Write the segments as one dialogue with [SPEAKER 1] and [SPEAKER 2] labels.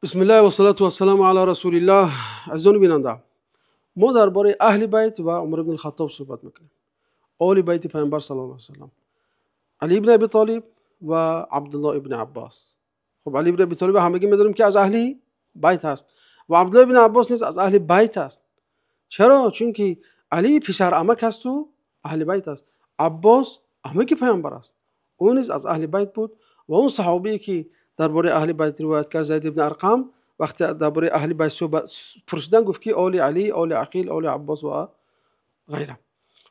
[SPEAKER 1] Бисмиллаҳи вассалату вассаламу ала расулиллаҳ. Азизони бинанда, мо дар бораи аҳли байт ва Умар ибн Хаттоб суҳбат мекунем. Оли байти Пайғамбар саллаллоҳу алайҳи васаллам, Али ибн Аби Толиб ва Абдуллоҳ ибн Аббос. Хуб, Али ибн Аби Толиб ҳамагӣ медонем, ки аз аҳли байт аст ва Абдуллоҳ ибн Аббос низ аз аҳли байт аст. Чаро? Чунки Али писар амак асту аҳли байт аст, Аббос амаки Пайғамбар аст, ӯ низ аз аҳли байт буд. Ва он саҳобие, ки дар бораи аҳли байт ривоят кард, Зайд ибн Арқам, вақте дар бораи аҳли байт суҳбат пурсидан, гуфт, ки оли Али, оли Ақил, оли Аббос ва ғайра.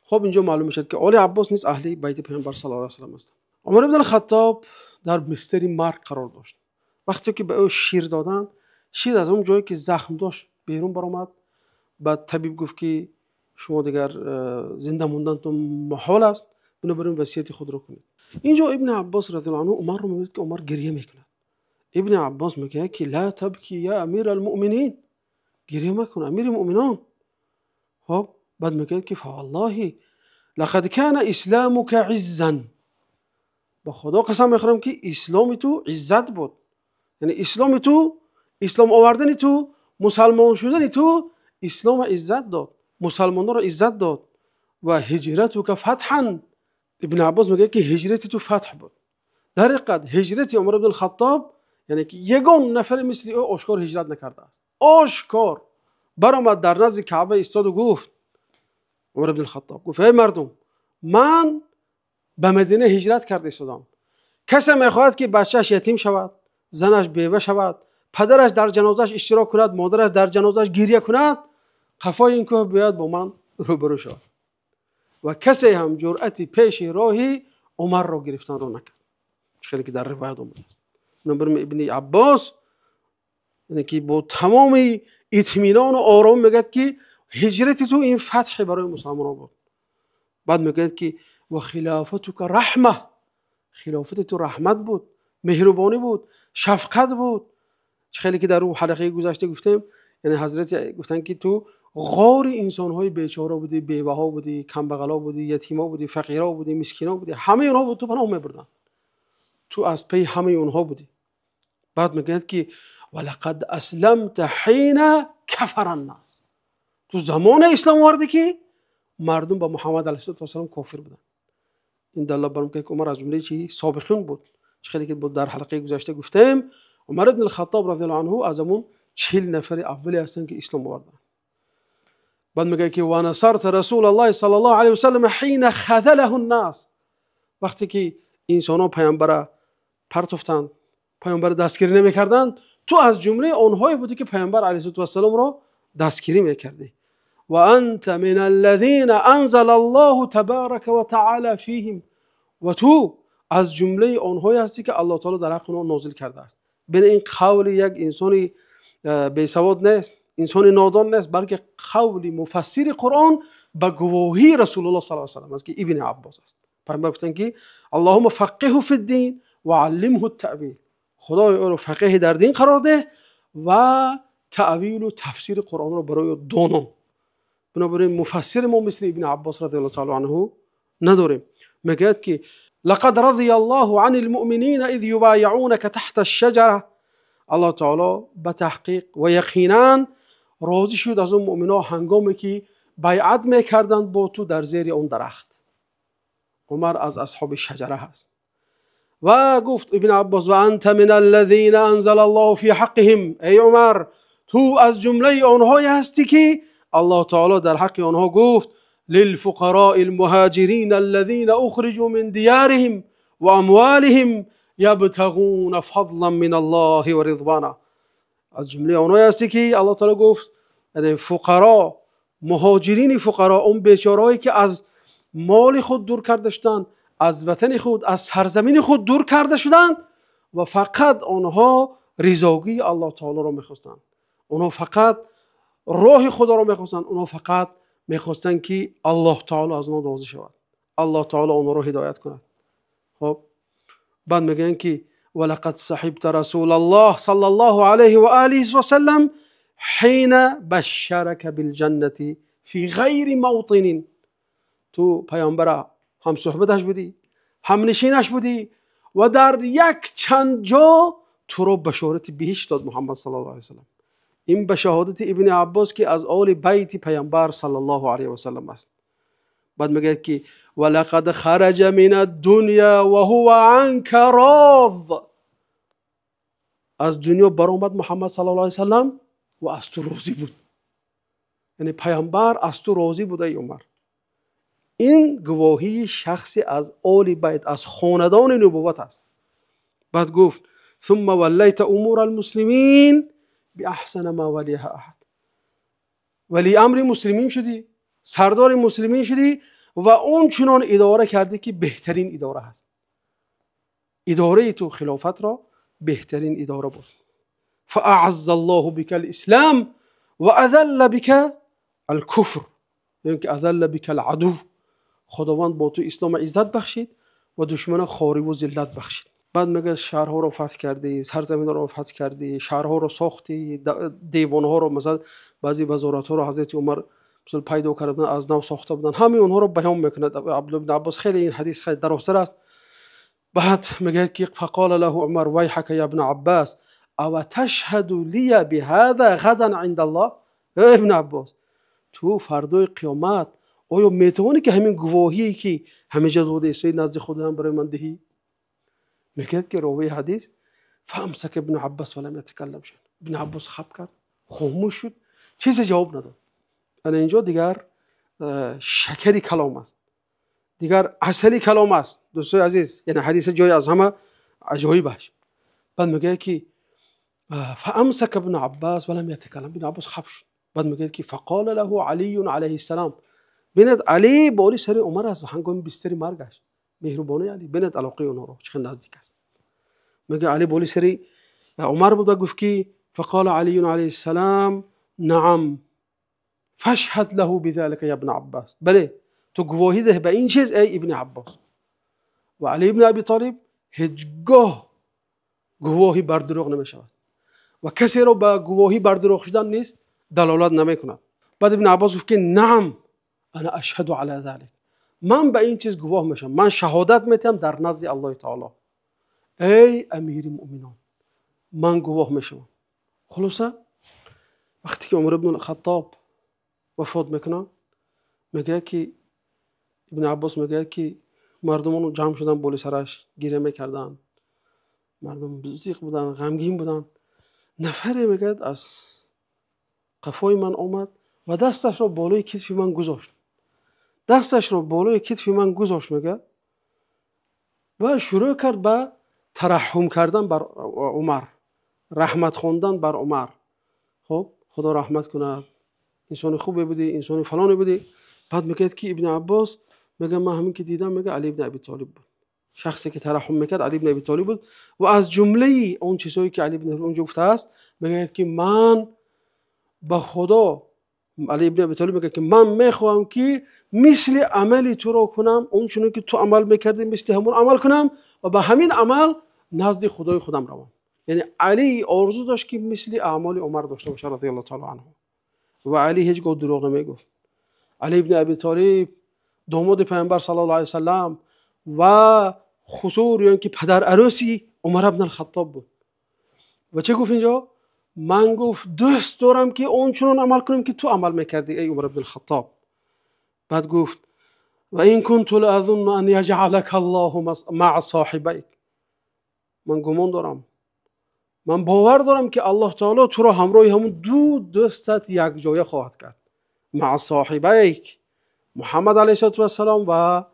[SPEAKER 1] Хуб, инҷо маълум мешавад, ки оли Аббос низ аҳли байти Пайғамбар саллаллоҳу алайҳи васаллам ҳастанд. Умар ибн Хаттоб дар бистари марг қарор дошт. Вақте ки ба ӯ шир доданд, шир аз он ҷое, ки захм дошт, берун баромад. Баъд табиб гуфт, ки шумо дигар зинда мондантон муҳол аст, бинобар ин васияти худро кунед. Инҷо Ибни Аббос разияллоҳу анҳу Умарро мебинад, ки Умар гирья мекунад. Ибни Аббос мегӯяд, ки ла табки я амир алмуъминин, гирья макун, амири муъминон. Хоб, баъд мегӯяд, ки фаваллоҳи лақад кана исламука иззан, ба Худо қасам мехӯрам, ки исломи ту иззат буд, яъне исломи ту, ислом овардани ту, мусалмон шудани ту ислома иззат дод, мусалмононро иззат дод. Ва ҳиҷратука фатҳан, Ибни Аббос мегӯяд, ки ҳиҷрати ту фатҳ буд. Дар ҳақиқат, ҳиҷрати Умар ибн Хаттоб, яъне ки ягон нафаре мисли ӯ ошкор ҳиҷрат накардааст. Ошкор баромад, дар назди Каъба истоду гуфт, Умар ибн Хаттоб гуфт: эй мардум, ман ба Мадина ҳиҷрат карда истодам. Касе мехоҳад, ки бачааш ятим шавад, занаш бева шавад, падараш дар ҷанозааш иштирок кунад, модараш дар ҷанозааш гирья кунад, қафои ин кӯҳ биёяд, бо ман рӯбарӯ шавад. Ва касе ҳам ҷуръати пеши роҳи Умарро гирифтанро накард, хеле ки дар ривоят омадааст. Бинобар ин Ибни Аббос, яъне ки бо тамоми итминону ором мегӯяд, ки ҳиҷрати ту ин фатҳе барои мусалмонон буд. Баъд мегӯяд, ки ва хилофатука раҳма, хилофати ту раҳмат буд, меҳрубонӣ буд, шафқат буд. Чӣ хеле ки дар ӯ ҳалқаи гузашта гуфтем, яъне ҳазрати гуфтанд, ки ту ғори инсонҳои бечора будӣ, беваҳо будӣ, камбағало будӣ, ятимо будӣ, фақиро будӣ, мискино будӣ, ҳамаи онҳо ту паноҳ мебурданд, ту аз паи ҳамаи онҳо будӣ. Баъд мегӯяд, ки валақад асламта ҳина кафара ннас, ту замоне ислом овардӣ, ки мардум ба Муҳаммад алайҳиссалоту вассалом кофир буданд. Ин далолат бар он ки Умар аз ҷумлаи чи собиқин буд. Чӣ хеле ки дар ҳалқаи гузашта гуфтем, Умар ибн Хаттоб разияллоҳу анҳу аз ҳамун 40 нафари аввале ҳастанд, ки ислом оварданд. Баъд мегӯяд, ки ва насарта расулаллоҳи саллаллоҳу алайҳи васаллам ҳина хазалаҳу ннас, вақте ки инсонҳо паёмбара партофтанд, паёмбара дастгирӣ намекарданд, ту аз ҷумлаи онҳое будӣ, ки паёмбар алайҳиссалоту вассаломро дастгирӣ мекардӣ. Ва анта мин аллазина анзала Аллоҳу табарака ва таъала фиҳим, ва ту аз ҷумлаи онҳое ҳастӣ, ки Аллоҳ таоло дар ҳаққи онҳо нозил кардааст. Бина, ин қавли як инсони бесавод нест, инсони нодон нест, балки қавли муфассири Қуръон ба гувоҳии Расулуллоҳ саллаллоҳу алайҳи васаллам аст, ки Ибни Аббос аст. Пайғамбар гуфтанд, ки Аллоҳумма фаққиҳу фиддин ва аллимҳу таъвил, Худоё, ӯро фақиҳи дар дин қарор деҳ ва таъвилу тафсири Қуръонро барои ӯ донон. Бинобар ин муфассири мо мисли Ибни Аббос разияллоҳу таоло анҳу надорем. Мегӯяд, ки лақад радия Аллоҳу ани лмуъминина из юбайиъунака таҳта шшаҷара, Аллоҳ таоло ба таҳқиқ ва яқинан розӣ шуд аз он муъминҳо, ҳангоме ки байъат мекарданд бо ту дар зери он дарахт. Умар аз асҳоби шаҷара ҳаст. Ва гуфт Ибни Аббос: ва анта мин аллазина анзала Аллоҳу фи ҳаққиҳим, эй Умар, ту аз ҷумлаи онҳое ҳастӣ, ки Аллоҳ таоло дар ҳаққи онҳо гуфт: للفقراء المهاجرين الذين أخرجوا من ديارهم وأموالهم يبتغون فضلا من الله ورضوانا. аз ҷумлаи онҳое ҳастӣ, ки Аллоҳ таоло гуфт, яъне фуқаро, муҳоҷирини фуқаро, он бечораҳое, ки аз моли худ дур карда шуданд, аз ватани худ, аз сарзамини худ дур карда шуданд ва фақат онҳо ризогии Аллоҳ таолоро мехостанд, онҳо фақат роҳи Худоро мехостанд, онҳо фақат мехостанд, ки Аллоҳ таоло аз онҳо розӣ шавад, Аллоҳ таоло онҳоро ҳидоят кунад. Хоб, баъд мегӯянд, ки валақад саҳибта расулаллоҳ саллаллоҳу алайҳи ва олиҳи васаллам ҳина башшарака билҷаннати фи ғайри мавтинин, ту паёмбара ҳамсуҳбаташ будӣ, ҳамнишинаш будӣ ва дар як чанд ҷо туро башорати биҳишт дод Муҳаммад саллаллоҳу алайҳи васаллам. Ин ба шаҳодати Ибни Аббос, ки аз оли байти Паёмбар саллаллоҳу алайҳи васаллам аст. Баъд мегӯяд, ки ва лақад хараҷа минад-дунё ва ҳува анка род. Аз дунё баромад Муҳаммад саллаллоҳу алайҳи васаллам ва аз ту розӣ буд. Яъне Паёмбар аз ту розӣ буд, эй Умар. Ин гувоҳии шахсе аз оли байт, аз хонадони нубувват аст. Баъд гуфт: ثم وليت امور المسلمين باحسن ما وليها احد. вали амри муслимин шудӣ, сардори муслимин шудӣ ва он чунон идора кардӣ, ки беҳтарин идора ҳаст. Идораи ту хилофатро беҳтарин идора буд. فاعز الله بك الاسلام واذل بك الكفر, یعنی که اذل بك العدو. Худованд бо ту ислома иззат бахшид ва душмана хорӣ ва зиллат бахшид. Баъд мегӯяд: шаҳрҳоро фатҳ кардӣ, сарзаминҳоро фатҳ кардӣ, шаҳрҳоро сохтӣ, девонҳоро, масалан, баъзе вазоратҳоро ҳазрати Умар мисол пайдо карда буданд, аз нав сохта буданд. Ҳамаи онҳоро баён мекунад Абдулло ибн Аббос. Хеле ин ҳадис хеле дарозтар аст. Баъд мегӯяд, ки فقال له عمر: ويحك يا ابن عباس، أو تشهد لي بهذا غدا عند الله. Эй Ибн Аббос, ту фардои қиёмат оё метавонӣ, ки ҳамин гувоҳие, ки ҳамеҷа додаи, назди худоям барои ман диҳӣ? Мегӯяд, ки ровии ҳадис: فأمسك ابن عباس ولم يتكلم шуд. Ибн Аббос хап кард, хомӯш шуд, чизе ҷавоб надод. Ана инҷо дигар шакари калом аст, дигар асали калом аст, дӯстои азиз. Яъне ҳадиса ҷои аз ҳама аҷоибаш. Баъд мегӯяд, ки فأمسك ابن عباس ولم يتكلم. Ибн Аббос хап шуд. Баъд мегӯяд, ки فقال له علي عليه السلام. Бинед, Алӣ боли сари Умар аст ҳангоми бистари маргаш. Меҳрубонии Алӣ, бинед, алоқаи онҳоро чӣ қадр наздик аст. Мегӯяд, Алӣ боли сари Умар буд ва гуфт, ки فقال علي عليه السلام: نعم، فاشهد له بذلك يا ابن عباس. Бале, ту гувоҳӣ деҳ ба ин чиз, эй Ибни Аббос. Ва Алӣ ибни Аби Толиб ҳеҷгоҳ гувоҳӣ бар дурӯғ намешавад ва касеро ба гувоҳӣ бар дурӯғ шудан низ далолат намекунад. Баъд Ибни Аббос гуфт, ки نعم، أنا أشهد على ذلك. Ман ба ин чиз гувоҳ мешавам, ман шаҳодат метиҳам дар назди Аллоҳи таоло, эй амири муъминон, ман гувоҳ мешавам. Хулоса, вақте ки Умар ибн Хаттоб вафот мекунад, мегӯяд, ки Ибни Аббос мегӯяд, ки мардумону ҷамъ шуданд, боли сараш гиря мекарданд, мардум зиқ буданд, ғамгин буданд. Нафаре, мегӯяд, аз қафои ман омад ва дасташро болои китфи ман гузошт, дасташро болои китфи ман гузошт, мегӯяд, ва шурӯъ кард ба тараҳҳум кардан бар Умар, раҳмат хондан бар Умар. Хуб, Худо раҳмат кунад, инсони хубе будӣ, инсони фалоне будӣ. Баъд мегӯяд, ки Ибни Аббос мегӯяд, ман ҳамин ки дидам, мегӯяд, Али ибни Аби Толиб буд. Шахсе ки тараҳҳум мекард, Али ибни Аби Толиб буд. Ва аз ҷумлаи он чизҳое, ки Али ибни онҷо гуфтааст, мегӯяд, ки ман ба Худо, Али ибни Аби Толиб мегӯяд, ки ман мехоҳам, ки мисли амали туро кунам, он чунон ки ту амал мекардӣ, мисли ҳамон амал кунам ва ба ҳамин амал назди Худои худам равам. Яъне Али орзу дошт, ки мисли аъмоли Умар дошта бошад, رضي الله تعالى عنه. Ва Али ҳеҷ гоҳ дурӯғ намегуфт. Али ибни Аби Толиб, домоди Паёмбар صلى الله عليه وسلم ва хусур ё ин ки падарарӯси Умар ибн Алхаттоб буд. Ва чӣ гуфт инҷо? Ман, гуфт, дӯст дорам, ки он чунон амал кунам, ки ту амал мекардӣ, эй Умар ибн Алхаттоб. Баъд гуфт: وإن كنت لأظن أن يجعلك الله مع صاحبيك. Ман гумон дорам, ман бовар дорам, ки Аллоҳ таоло туро ҳамроҳи ҳамун ду дӯстат якҷоя хоҳад кард. مع صاحبيك، Муҳаммад عليه الصلاة والسلام ва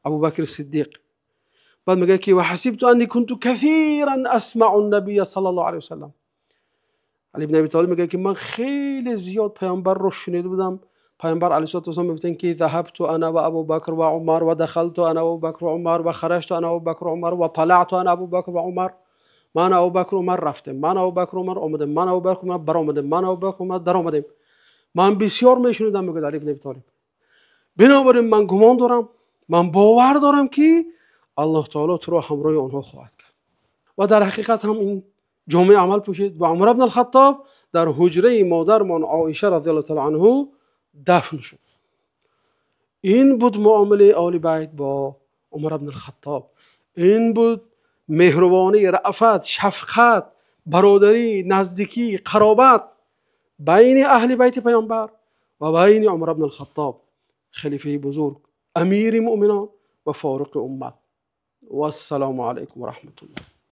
[SPEAKER 1] Абубакри Сиддиқ. Баъд мегӯяд, ки وحسبت أني كنت كثيرا أسمع النبي صلى الله عليه وسلم. Али ибн Аби Толиб мегӯяд, ки ман хеле зиёд Паёмбарро шунида будам. Паёмбар عليه الصلاة والسلام мегуфтанд, ки ذهبت أنا وأبو بكر وعمر ودخلت أنا وأبو بكر وعمر وخرجت أنا وأبو بكر وعمر وطلعت أنا وأبو بكر وعمر. Ман, Абубакр, Умар рафтем, ман, Абубакр, Умар омадем, ман, Абубакр, Умар баромадем, ман, Абубакр, Умар даромадем. Ман бисёр мешунидам, мегӯяд Али ибн Аби Толиб. Бинобар ин ман гумон дорам, ман бовар дорам, ки Аллоҳ таоло туро ҳамроҳи онҳо хоҳад кард. Ва дар ҳақиқат ҳам ин ҷомаи амал пӯшид ва Умар ибн Алхаттоб дар ҳуҷраи модармон Оиша رضي الله تعالى عنه дафн шуд. Ин буд муомилаи оли байт бо Умар ибн Алхаттоб. Ин буд меҳрубонӣ, раъфат, шафқат. Бародарӣ, наздикӣ, қаробат байни аҳли байти паёмбар ва байни Умар ибн ал-Хаттоб, халифаи бузург, амири мӯъминон ва фориқи уммат. Вассалому алайкум ва раҳматуллоҳ.